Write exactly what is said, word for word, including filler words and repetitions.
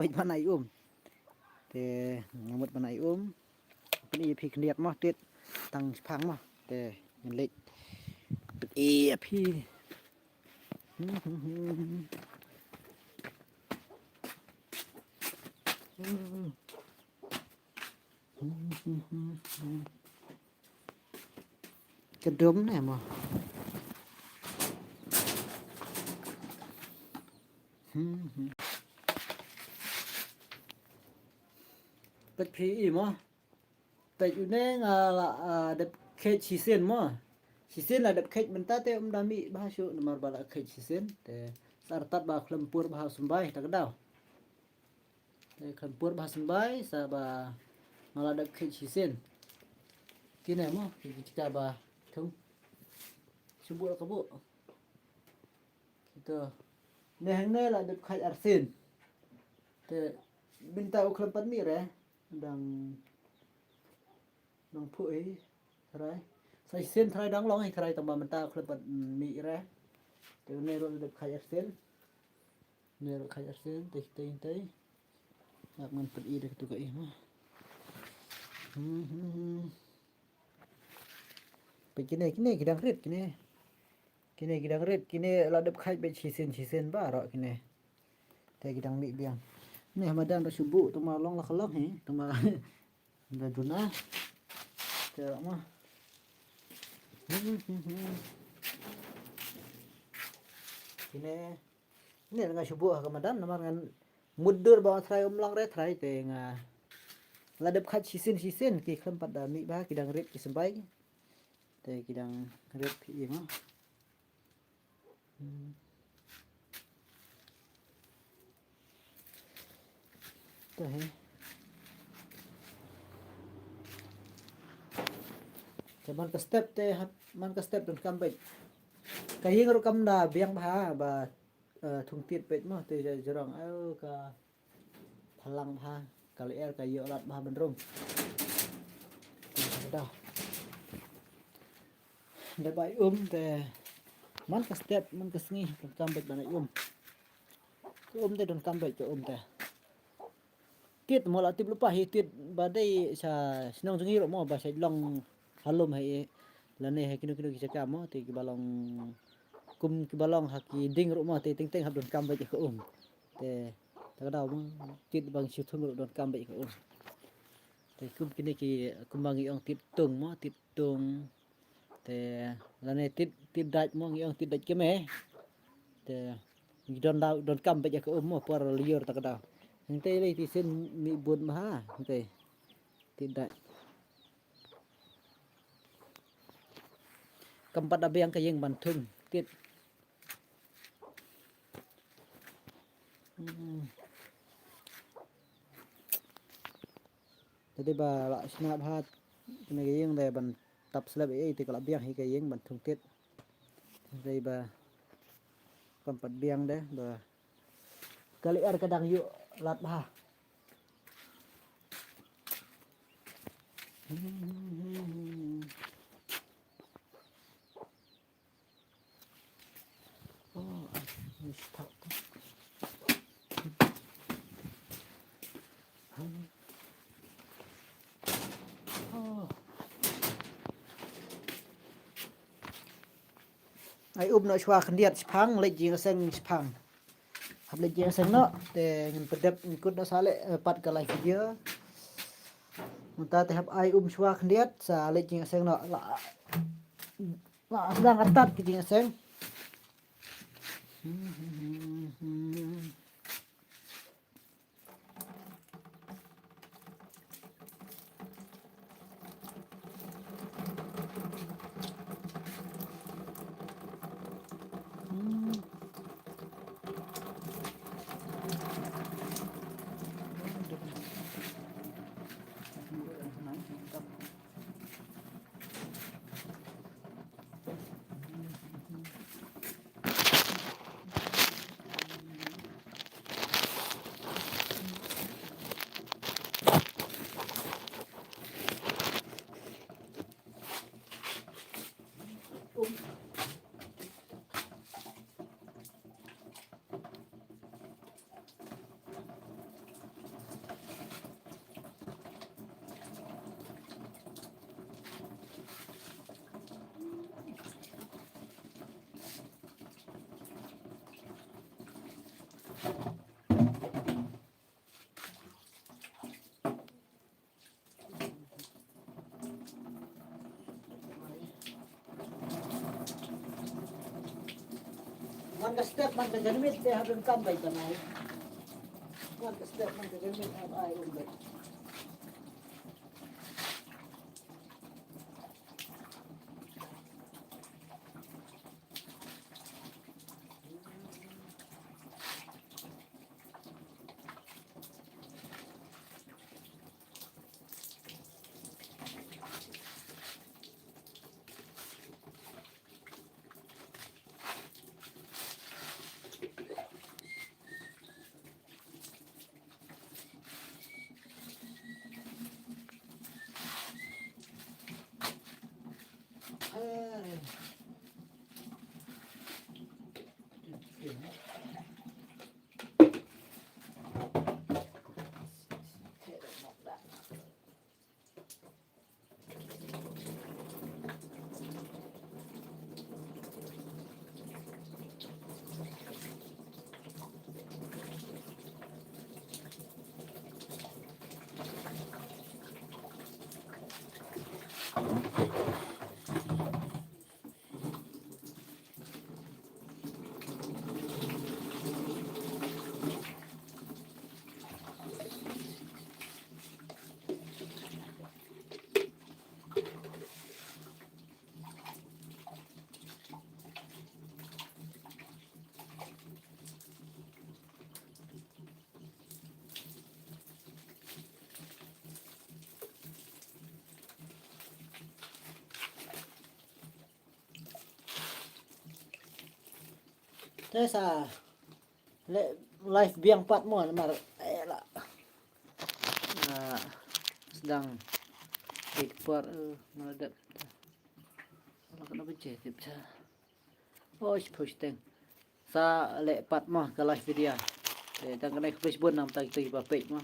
Peit ban ai um. Te nga mut ban ai um. Pyni ïa phi khyndiat mo, tied tang shipang mo. Te ngan leit pyni ïa phi. Ka dum ne mo. Peit phi i mo. Peit une nga la, ah, dep kheit shisien mo. Shisien la dep kheit mynta te um da mih bha shuh namar ba la kheit shisien. Te sa artat ba khlem pur bha u symbai ta ka daw. Te khlem pur bha symbai sa ba nga la dep kheit shisien. Kine mo ki jaka ba thung. Shu buh la ka buh. Kita ne hangne la dep kheit arsien. Te mynta u khlem pat mih re dang Nang phuh hi, trai. Sa shisien trai dang long hi trai tang ba mynta khlem pat mih re. Te une ruh dep kheit arsien. Une ruh kheit arsien, te te te. Ngap ngan pyni da katu ka i ma. Hmm, hmm, hmm. Peit kine, kine ki dang rit kine. Kine ki dang rit, kine la dep kheit beit shisien shisien baroh kine. Te ki dang mih biang. Ne madan da shu buh, tang ba long la ka long hi, tang ba da duna. Te ma. Kine, ne nga shu buh ha ka madan namar ngan mutdur ba trai um long re trai te nga la dep kheit shisien shisien ki khlem pat da mih bha ki dang rit ki symbai. Te ki dang rit phi i ma. Hmm. Te hi. Te man ka step te hap, man ka step donkam beit. Ka ïing ruh kam da biang bha ba, eh, thung tied beit mo te ja jrong. Au ka Phalang bha, ka lyer ka ïoh lad bha ban rung. Te ka dah. Da bai um te man ka step, man ka sngi, donkam beit ban ai um. Ka um te donkam beit ka um te. Tied mo la tip lypa hi tied ba dei sha shnong jong ngi ruh mo ba sha long ha lum hi lane ha kino kino ki jaka mo te kiba long kum kiba long ha ki dieng ruh mo te teng teng hap donkam beit ka um. Te ta ka daw mo tied ba ngi shu thung ruh donkam beit ka um. Te kum kine ki kumba ngi ong tied tung mo tied tung. Te lane tied tied dait mo ngi ong tied dait keme. Te ngi don daw donkam beit ka um mo por lyiur ta ka daw. Hangte lei ti sien mih bun ma ha hangte. Tied dait. Kam pat da biang ka ïing ban thung tied. Hmm. Te dei ba la shna bha kane ka ïing de ban tap slab ei ei te ka la biang hi ka ïing ban thung tied. Te dei ba kam pat biang de ba ka lyer ka dang ïoh lad bha. Ai um noh shuwa khyndiat shipang leit jingïaseng shipang. Hap leit jingïaseng noh te ngin pyndep ngin kut noh sa leh, eh, pat ka live video. Mynta te hap ai um shuwa khyndiat sa leit jingïaseng noh la. Ba sdang artat ki jingïaseng. Wan ka step man ka janmiet te hap em kam bai tanai. Wan ka step man ka janmiet hap ai um bai. Te sa leh live biang pat mo namar, eh, la, la sdang bit por, eh, mala dep. La ka na baje tip cha. Push, push teng. Sa leh pat mo ka live video. Te tang kane ka Facebook nam tang tu ba page mo.